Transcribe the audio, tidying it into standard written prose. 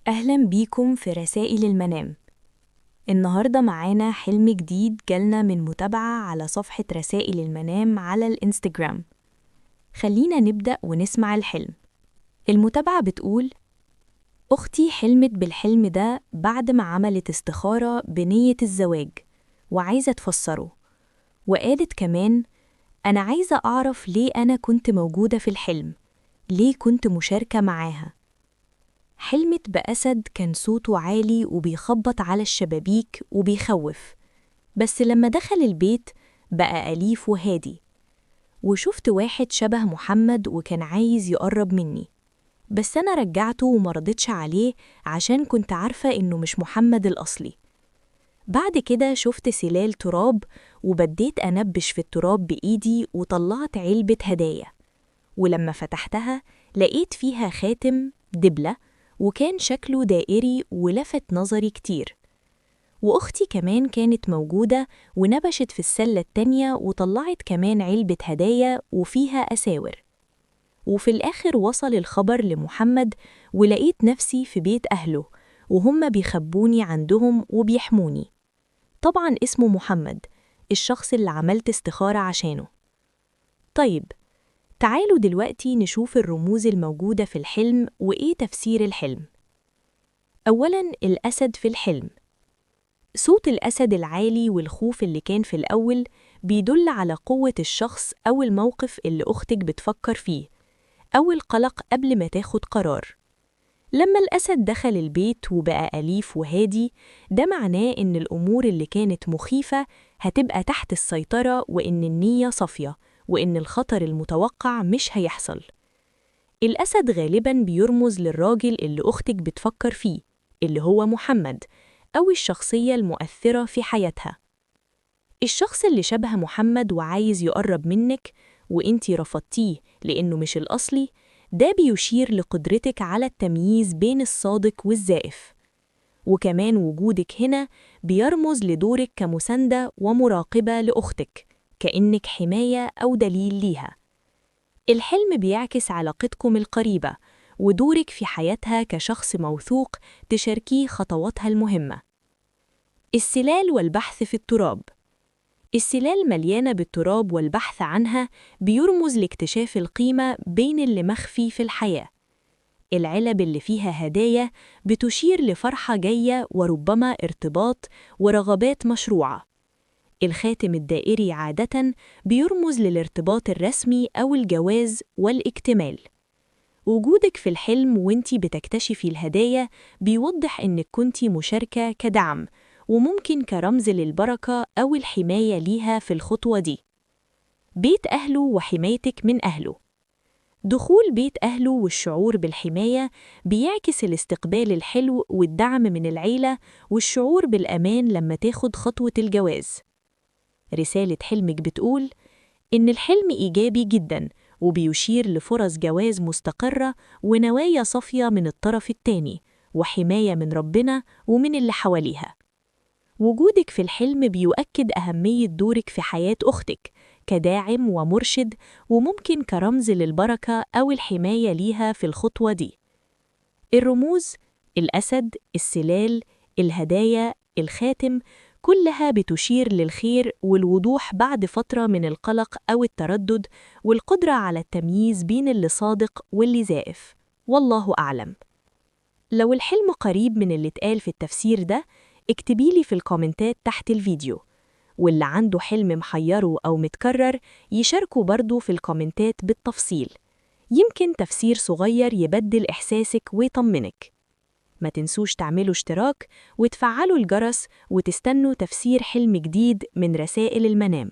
أهلا بيكم في رسائل المنام. النهاردة معانا حلم جديد جالنا من متابعة على صفحة رسائل المنام على الإنستجرام. خلينا نبدأ ونسمع الحلم. المتابعة بتقول: أختي حلمت بالحلم ده بعد ما عملت استخارة بنية الزواج وعايزة تفسره، وقالت كمان: أنا عايزة أعرف ليه أنا كنت موجودة في الحلم، ليه كنت مشاركة معاها. حلمت بأسد كان صوته عالي وبيخبط على الشبابيك وبيخوف، بس لما دخل البيت بقى أليف وهادي. وشفت واحد شبه محمد وكان عايز يقرب مني، بس أنا رجعته ومرضتش عليه عشان كنت عارفة إنه مش محمد الأصلي. بعد كده شفت سلال تراب وبديت أنبش في التراب بإيدي وطلعت علبة هدايا، ولما فتحتها لقيت فيها خاتم دبلة وكان شكله دائري ولفت نظري كتير. وأختي كمان كانت موجودة ونبشت في السلة التانية وطلعت كمان علبة هدايا وفيها أساور. وفي الآخر وصل الخبر لمحمد ولقيت نفسي في بيت أهله وهم بيخبوني عندهم وبيحموني. طبعا اسمه محمد، الشخص اللي عملت استخارة عشانه. طيب تعالوا دلوقتي نشوف الرموز الموجودة في الحلم وإيه تفسير الحلم. أولاً الأسد في الحلم. صوت الأسد العالي والخوف اللي كان في الأول بيدل على قوة الشخص أو الموقف اللي أختك بتفكر فيه، أو القلق قبل ما تاخد قرار. لما الأسد دخل البيت وبقى أليف وهادي، ده معناه إن الأمور اللي كانت مخيفة هتبقى تحت السيطرة، وإن النية صافية، وإن الخطر المتوقع مش هيحصل. الأسد غالباً بيرمز للراجل اللي أختك بتفكر فيه، اللي هو محمد، أو الشخصية المؤثرة في حياتها. الشخص اللي شبه محمد وعايز يقرب منك وإنتي رفضتيه لأنه مش الأصلي، ده بيشير لقدرتك على التمييز بين الصادق والزائف. وكمان وجودك هنا بيرمز لدورك كمساندة ومراقبة لأختك، كأنك حماية أو دليل ليها. الحلم بيعكس علاقتكم القريبة ودورك في حياتها كشخص موثوق تشاركيه خطواتها المهمة. السلال والبحث في التراب. السلال مليانة بالتراب والبحث عنها بيرمز لاكتشاف القيمة بين اللي مخفي في الحياة. العلب اللي فيها هدايا بتشير لفرحة جاية وربما ارتباط ورغبات مشروعة. الخاتم الدائري عادة بيرمز للارتباط الرسمي أو الجواز والاكتمال. وجودك في الحلم وانتي بتكتشفي الهدايا بيوضح إنك كنتي مشاركة كدعم، وممكن كرمز للبركة أو الحماية ليها في الخطوة دي. بيت أهله وحمايتك من أهله. دخول بيت أهله والشعور بالحماية بيعكس الاستقبال الحلو والدعم من العيلة والشعور بالأمان لما تاخد خطوة الجواز. رسالة حلمك بتقول إن الحلم إيجابي جداً وبيشير لفرص جواز مستقرة ونوايا صافية من الطرف التاني وحماية من ربنا ومن اللي حواليها. وجودك في الحلم بيؤكد أهمية دورك في حياة أختك كداعم ومرشد، وممكن كرمز للبركة أو الحماية ليها في الخطوة دي. الرموز: الأسد، السلال، الهدايا، الخاتم، كلها بتشير للخير والوضوح بعد فترة من القلق أو التردد، والقدرة على التمييز بين اللي صادق واللي زائف. والله أعلم. لو الحلم قريب من اللي اتقال في التفسير ده، اكتبيلي في الكومنتات تحت الفيديو. واللي عنده حلم محيره أو متكرر يشاركه برضه في الكومنتات بالتفصيل، يمكن تفسير صغير يبدل إحساسك ويطمنك. ما تنسوش تعملوا اشتراك وتفعلوا الجرس وتستنوا تفسير حلم جديد من رسائل المنام.